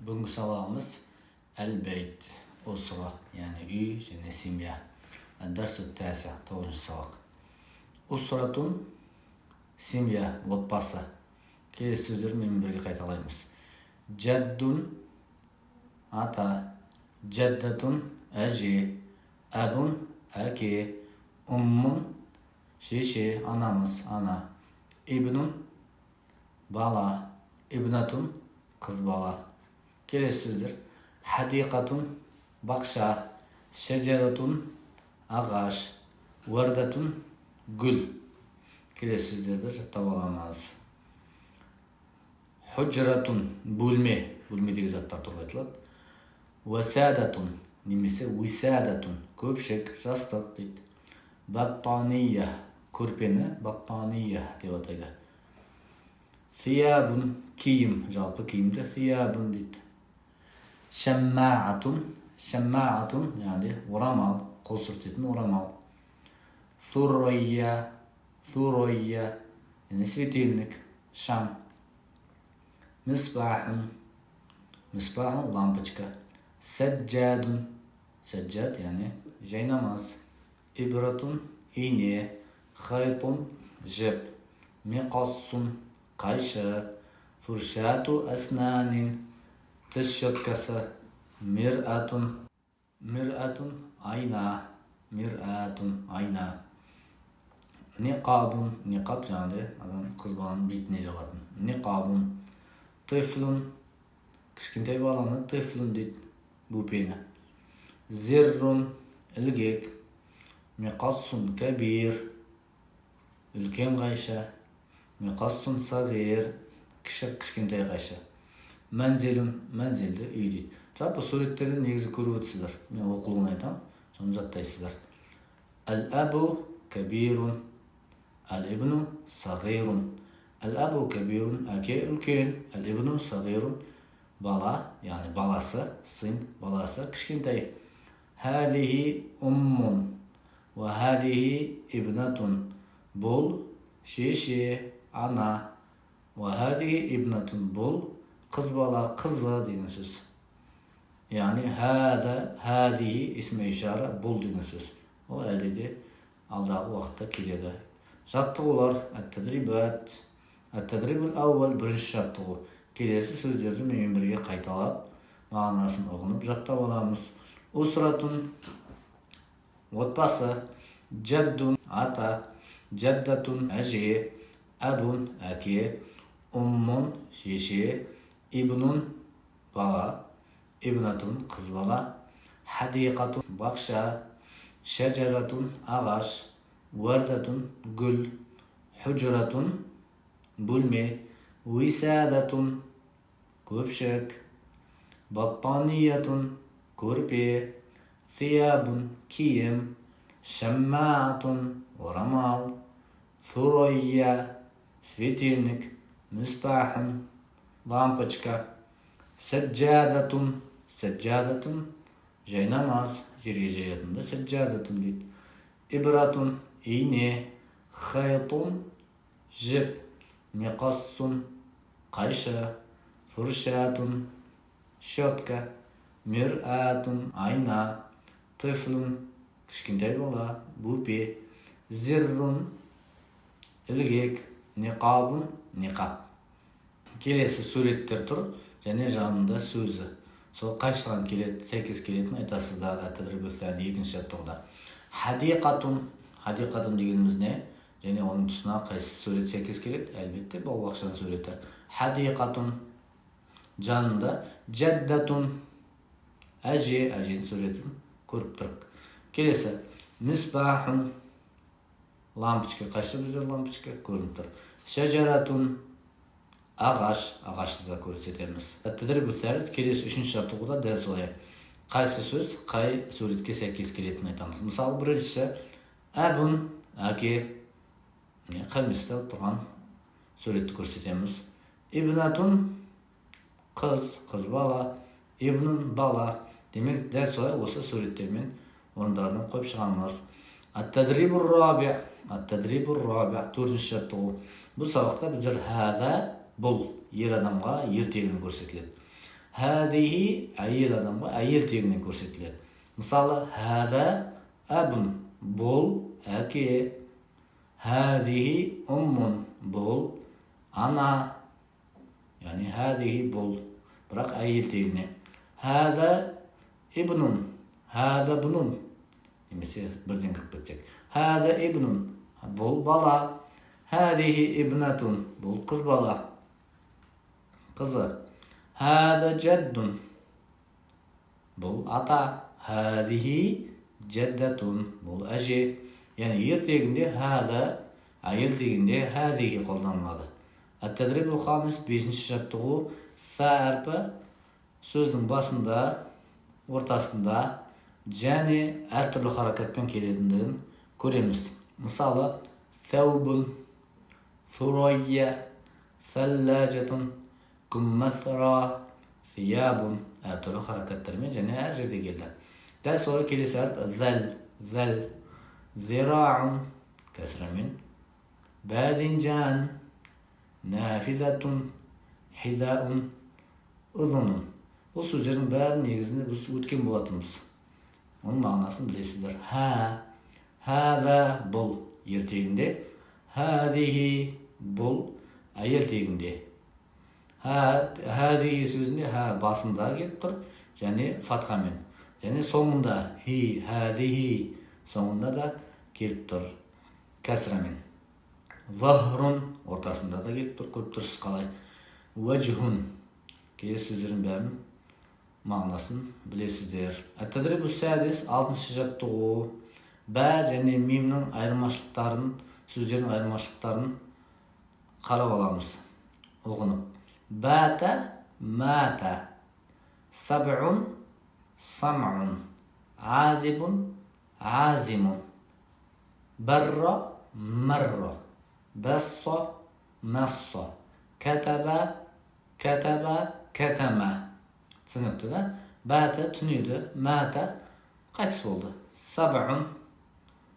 Бүгінгі сабағымыз әл-бейт, усра, яғни үй және семья. Дәрсу тәсі, тоғызыншы сабақ. Усратун, семья, отбасы. Келесі сөздер менімен бірге қайталаймыз. Жаддун, ата, жаддатун, әже, әбун, әке, уммун, шеше, анамыз, ана, ибнун, бала, ибнатун, қыз бала. Келесі сөздер: хадиқатун, бақша, шәжаратун, ағаш, уардатун, гүл. Келесі сөздерді жаттап аламыз. Хужратун, бөлме, бөлмедегі заттар туралы айтылады. Уасадатун немесе уисадатун, көпшік, жастық дейді. Баттания, көрпені баттания деп атайды. Сиябун, киім, жалпы киімді сиябун дейді. Шаммаатун, шаммаатун, яғни орамал, қол сүртетін орамал. Суройя, суройя, яғни светильник, шам. Мисбахун, мисбахун, лампочка. Сәджадун, сәджад, яғни жайнамаз. Ибратун, ине. Хайтун, жіп. Миқассун, қайшы. Фуршату аснанин, тіс щеткасы. Миратун, миратун, айна. Миратун, айна. Ниқабун, ниқаб, жаңағыдай адам, қыз баланың бетіне жабатын. Ниқабун. Тифлун, кішкентай баланы тифлун дейді, бөпені. Зеррун, ілгек. Миқассун кәбир, үлкен қайшы. Миқассун сағир, кіші, кішкентай қайшы. Мәнзелун, мәнзелді үй дейді. Жалпы суреттерден негізі көріп отырсыздар, мен оқулығын айтамын, соны жаттайсыздар. Әл әбу кәбирун, әл ибну сағирун. Әл әбу кәбирун, әке үлкен. Әл ибну сағирун, бала, яғни баласы, сын, баласы кішкентай. Хәдихи уммун уа хәдихи ибнатун, бұл шеше, ана. Уа хәдихи ибнатун, бұл қыз бала, қызы деген сөз. Яғни хәда, хәдихи исми ишара, бұл деген сөз. Ол әлде де алдағы уақытта келеді. Жаттығулар. Әт-тадрибат. Әт-тадрибул әуәл, бірінші жаттығу. Келесі сөздерді менімен бірге қайталап, мағынасын ұғынып, жаттап аламыз. Усратун, отбасы. Жаддун, ата, жаддатун, әже, әбун, әке, уммун, шеше, ибнун, бала, ибнатун, қыз бала. Хадиқатун, бақша, шәжаратун, ағаш, уардатун, гүл, хужратун, бөлме, уисадатун, көпшік, баттаниятун, көрпе, сиябун, киім, шаммаатун, орамал, суройя, светильник, мисбахун, лампочка, сәджадатун, сәджадатун, жайнамаз, жерге жаятын да сәджадатун дейді. Ибратун, ине. Хайтун, жіп. Миқассун, қайшы. Фуршатун, щетка. Миратун, айна. Тифлун, кішкентай бала, бөпе. Зиррун, ілгек. Ниқабун, ниқаб. Келесі суреттер тұр және жанында сөзі. Сол қайсыған келеді, сәйкес келетінін айтасыздар. Екінші жаттығуда хадиқатун. Хадиқатун дегеніміз не және оның тұсына қайсы сурет сәйкес келеді? Әлбетте, бау бақшаның суреті. Хадиқатун. Жанында жаддатун, әже, әженің суретін көріп тұрық. Келесі мисбахун, лампочка. Қайсы бізде лампочка көрініп тұр. Шәжаратун, ағаш, ағашты да көрсетеміз. Келесі үшінші жаттығуда дәл солай, қайсы сөз қай суретке сәйкес келетінін айтамыз. Мысалы, біріншісі: әбун, әке. Міне, қамиста тұрған суретті көрсетеміз. Ибнатун, қыз, қыз бала. Ибнун, бала. Демек, дәл солай осы суреттермен орындарына қойып шығамыз. Ат-тадрибур раби. Ат-тадрибур раби, төртінші жаттығу. Бұл сабақта біздер хәза, бұл ер адамға, ер тегіні көрсетіледі. Хәдихи әйел адамға әйел тегінен көрсетіледі. Мысалы, хәҙа әбун, бұл әке. Хәдихи уммун, бұл ана. Яғни хәдихи бұл, бірақ әйел тегіне. Хәҙа ибнун, хәҙа бнун немесе бірден кіріп кетсек. Хәҙа ибнун, бұл бала. Хәдихи ибнатун, бұл қыз бала. Қызы. Хәҙа жәддун, бұл ата. Хәдихи жәддатун, бұл әже. Яғни ер тегінде хәҙа, әйел тегінде хәдихи қолданылады. Әт-тәдрибул хамис, бесінші жаттығу. Ҫа әрпі сөздің басында, ортасында және әртүрлі харакатпен келетіндігін көреміз. Мысалы, thәубун, thурайя, thәлләжатун, куммәҫра, thиябун әртүрлі харакаттармен және әр жерде келді. Дәл солай келесі әріп зәл, зәл, зираун, кәсірамен, бәдинжан, нафизатун, хидаун, ұзынун. Бұл сөздердің бәрін негізінде біз өткен болатынбыз. Оның мағынасын білесіздер. Ха, хәҙа бұл ер тегінде, хәдихи бұл әйел тегінде. Хәдихи сөзінде ха басында келіп тұр және фатхамен. Және соңында хи, хәдихи соңында да келіп тұр кәсрамен. Захрун ортасында да келіп тұр, көріп тұрсыз қалай. Уәжхун, келесі сөздердің бәрін мағынасын білесіздер. Әт-тадрибу садис, алтыншы жаттығу. Бә және мимнің айырмашылықтарын, сөздердің айырмашылықтарын қарап аламыз. Ұғынып. Бәтә, мәтә. Саб'ун, сам'ун. Азибун, азимун. Барра, марра. Басса, масса. Кәтәбә, кәтәбә, кәтәмә. Түсінікті да? Бәтә түнеді, мәтә қайтыс болды. Саб'ун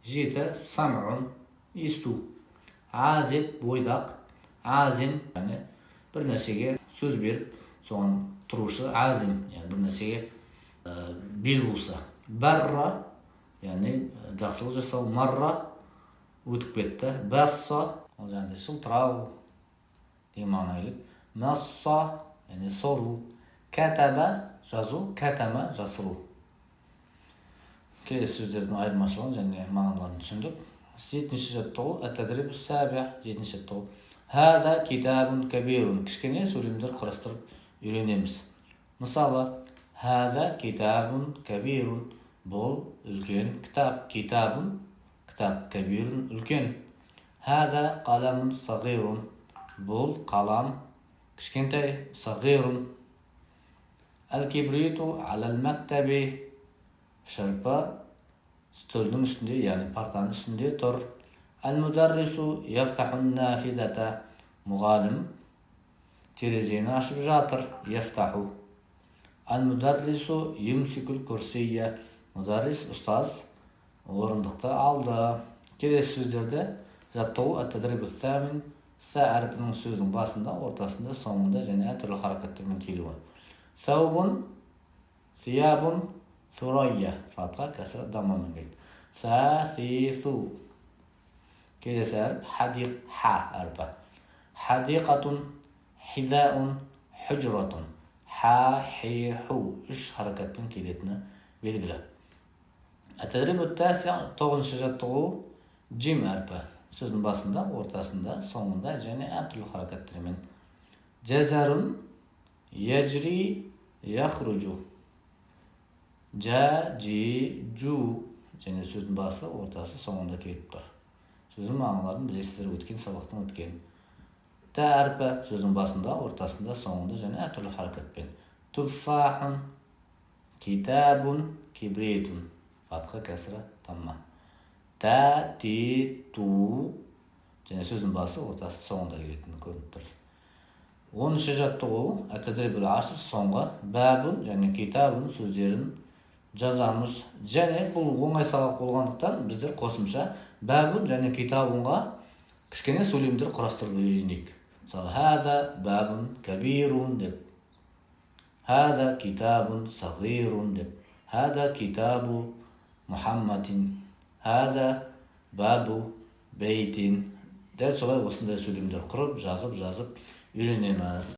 жеті, сам'ун есту. Азиб бойдақ, азим яғни бір нәрсеге сөз беріп соған тұрушы азим, яғни бір нәрсеге бел буса. Барра яғни жақсылық жасау, марра өтіп кетті. Басса ол жаңағыдай шылтырау деген мағына келеді. Масса яғни сору. Кәтәбә жазу, кәтәмә жасыру. Келесі сөздердің айырмашылығын және мағыналарын түсіндік. Жетінші жаттығу, әт-тадрибу сәби, жетінші жаттығу. Хәҙа китабун кәбирун. Кішкене сөйлемдер құрастырып үйренеміз. Мысалы, хәҙа китабун кәбирун. Бұл үлкен кітап. Китабун кітап, кәбирун үлкен. Хәҙа қаламун сағирун. Бұл қалам кішкентай, сағирун. Әл-кибриту алал мактаби. Шырпы үстелдің үстінде, яғни партаның үстінде тұр. Әл-мударрису яфтахун нафизата. Мұғалім терезені ашып жатыр. Яфтаху. Әл-мударрису юмсикул курсия. Мударрис ұстаз орындықты алды. Келесі сөздерді жаттығу, әт-тадрибу сәмин, сә әрпінің сөздің басында, ортасында, соңында және әртүрлі харакаттермен келуі. Сәубун, сиябун, Сурайя, фатха, кәсра, даммамен келді. Сә, си, су. Келесі әріп хадиқ, ха әрпі. Хадиқатун, хидаун, хужратун. Ха, хи, ху үш харакатпен келетіні белгілі. Әт-тадрибу тәсиа, тоғызыншы жаттығу, джим әрпі. Сөздің басында, ортасында, соңында және әртүрлі харакаттермен. Жазарун, яжри, яхружу. Жа, жи, жу және сөздің басы, ортасы, соңында келіп тұр. Сөздің мағыналарын білесіздер, өткен сабақтан өткен. Тә әрпі сөздің басында, ортасында, соңында және әртүрлі харакатпен. Туффахун, китабун, кибритун. Фатха, кәсра, тамма. Тә, ти, ту және сөздің басы, ортасы, соңында келетіні көрініп тұр. 10-шы жаттығу, әт-тадрибул ашр, соңғы, бәбун және китабун сөздерін жазамыз. Және бұл оңай сабақ болғандықтан біздер қосымша бәбун және китабунға кішкене сөйлемдер құрастырып үйренейік. Мысалы, хәза бәбун кәбирун деп. Хада китабун сағирун деп, хада китабу Мұхаммадин, хада бабу бейтин. Дәл солай осындай сөйлемдер құрып, жазып жазып үйренеміз.